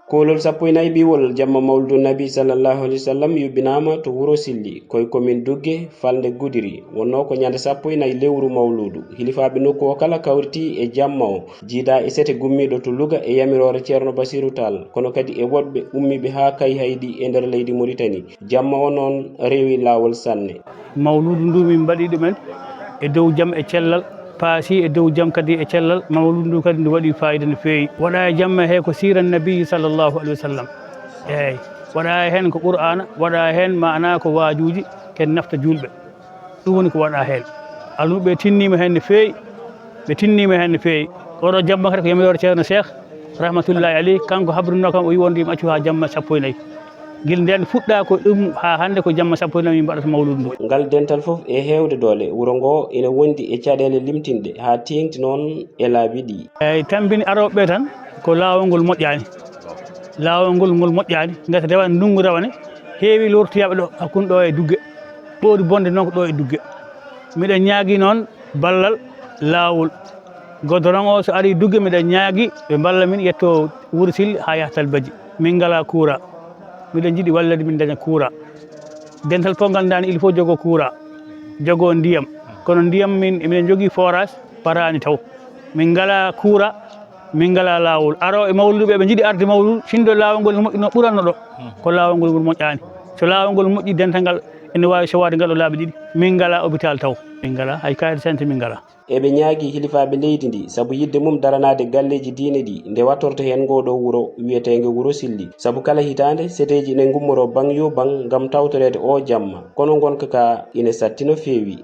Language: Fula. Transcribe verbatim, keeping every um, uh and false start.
Koolol sappo e nayi ɓiwol jamma Mawludu Nabi sallallahu alaihi wasallam yuɓɓinaama to wuro Silli, koye commune Dugge, falnde Gudiri. Wonnoo ko ñande sappo e nayi lewru Mawludu. Hilifaaɓe nokku o kala kawriti e jamma o, jiida e sete gummiiɗo to Louga e yamiroore Ceerno Basiru Taal, kono kadi e woɗɓe ummiiɓe haa Kayhaydi e nder leydi Mauritanie. Jamma o noon rewi laawol sanne. Mawludu ndu min mbaɗi ɗumen e dow jam e cellal, paasi e dow jam kadi e cellal. Mawludu ndu kadi ndu waɗi fayida no feewi. Waɗa e jamma he ko siira Nabi sallallahu alaihi wasallam. Eeyi, waɗa e heen ko Qur'aana, waɗa e heen maana ko waajuuji, ken nafta juulɓe. Ɗum woni ko waɗa heen. Almuɓɓe tinniima heen no feewi, ɓe tinniima heen no feewi. Oɗo jamma kadi ko yamiroore Ceerno Cheikh, rahmatullahi alayhi, kanko habrinoo kam, o yi wonde yimo accu haa jamma sappo e nayi. Gila ndeen fuɗɗa ko ɗum haa hannde ko jamma sappo e nayi min mbaɗata mawludu ndu. Ngal dental fof e heewde doole wuro ngo ina wondi e caɗeele limtinɗe haa teeŋti noon e laabi ɗi. Eeyi, tambini arooɓe ɓe tan ko laawol ngol moƴƴaani. Laawol ngol ngol moƴƴaani, ngati rewane ndunngu rewane, heewi lortoyaaɓe ɗo, hakkunde ɗo e Dugge. Ɓuri bonde noon ko ɗo e Dugge. Miɗen ñaagii noon ballal laawol. Godoron o so arii Dugge, miɗen ñaagii ɓe mballa min yetto Wuro Silli haa yaha Talbaji. Min ngalaa kuuraa. Miɗen njiɗi walleede min ndaña kuuraa. Dental fof nganndu-ɗaa ne, il faut jogoo kuuraa, jogoo ndiyam. Kono ndiyam min, miɗen njogii forage, paraani taw. Min ngalaa kuuraa, min ngalaa laawol. Arooɓe mawluuɓe, ɓe njiɗi arde mawluudu, sinno laawol ngol moƴƴi no ɓuranno ɗo, ko laawol ngol ngol moƴƴaani. So laawol ngol moƴƴi, dental ngal ene waawi sowaade ngal ɗo laabi ɗiɗi. Min ngalaa hôpital taw. Min ngalaa hay case de santé, min ngalaa. Eɓe ñaagii hilifaaɓe leydi ndi sabu yiɗde mum daranaade galleeji diine ɗi nde wattorto heen ngoo ɗoo wuro wiyeteenge Wuro Silli. Sabu kala hitaande, seteeji ine ngummoroo baŋ yoo baŋ ngam tawtoreede oo jamma. Kono ngonka kaa ine satti no feewi.